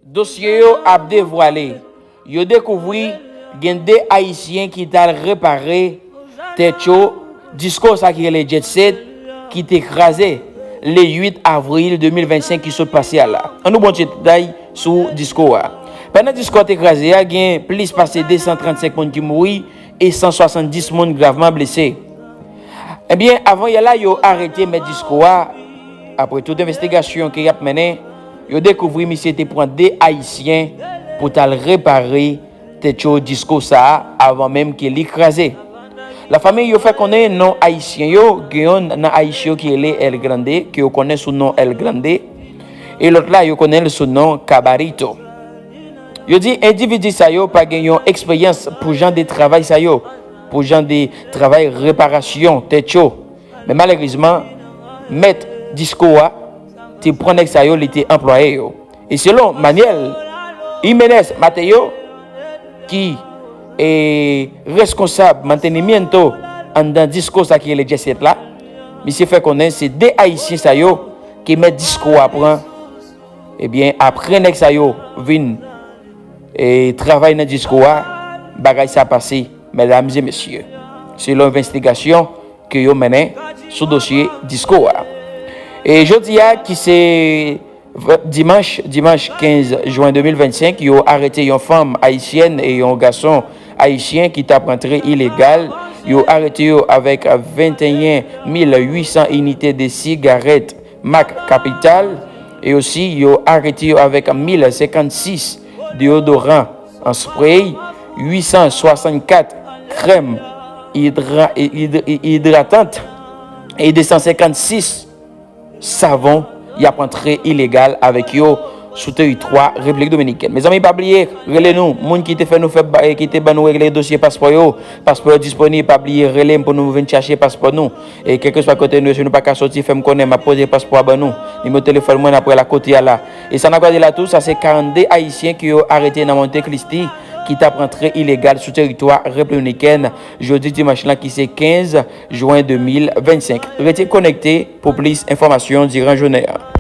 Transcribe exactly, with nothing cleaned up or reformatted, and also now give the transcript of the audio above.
Dosye yo ap devwale. Yo dekouvri gen de Ayisyen ki t al repare tèt yo, disko sa ki rele Jet Set ki te kraze le uit avril de mil vennsenk ki sot pase a la. Ann nou bon ti detay sou disko a. Pandan disko a te kraze a, gen plis pase de san trannsenk moun ki mouri e san swasanndis moun gravman blese. Ebyen, avan yè la, yo arete mèt disko a. Apre tout envestigasyon ke y ap mennen, yo dekouvri misye te pran de Ayisyen pou t al repare tèt yo disko sa a avan menm ke li kraze. Lafanmi yo fè konnen non Ayisyen yo, gen yonn nan Ayisyen yo ki rele El Grande, ke yo konnen sou non El Grande, e lòt la yo konnen l sou non Kabarito. Yo di endividi sa yo pa gen yon eksperyans pou jan de travay sa yo, pou jan de travay reparasyon tèt yo. Men malerezman, mèt disko a te pran nèg sa yo, li te anplwaye yo. E selon Manuel Jimenez Mateo, ki e reskonsab mantenimiento anndan disko sa ki rele Jet Set la, misye fè konnen se de Ayisyen sa yo ke mèt disko a pran. Ebyen, apre nèg sa yo vin e travay nan disko a, bagay sa pase, medam e mesye. Selon envestigasyon ke yo mennen sou dosye disko a. E jodi a, ki se v- dimanch, dimanch kenz jen de mil vennsenk, yo arete yon fanm ayisyèn e yon gason ayisyen ki t ap rantre ilegal. Yo arete yo avèk venteyen mil uitsan inite de sigarèt mak Kapital, e osi yo arete yo avèk mil senkannsis deyodoran an spray, uitsan swasannkatòz krèm idra- idra- idratant e de san senkannsis savon. Y ap antre ilegal avèk yo sou teritwa Repiblik Dominikèn. Mezanmi, pa bliye, rele nou, moun ki te fè nou fè ba- ki te ban nou regle dosye paspò yo. Paspò yo disponib, pa bliye rele m pou nou vin chache paspò nou. E kèlkeswa kote nou ye, si nou pa ka soti, fè m konnen, m ap pote paspò a ban nou. Nimewo telefòn mwen n ap wè l akote a la. E sa n ap gade la tou, sa se karannde Ayisyen ke yo arete nan Monte Cristi ki t ap rantre ilegal sou teritwa Repiblik Dominikèn jodi dimanch lan ki se kenz jen de mil vennsenk. Rete konekte pou plis enfòmasyon diran jounen an.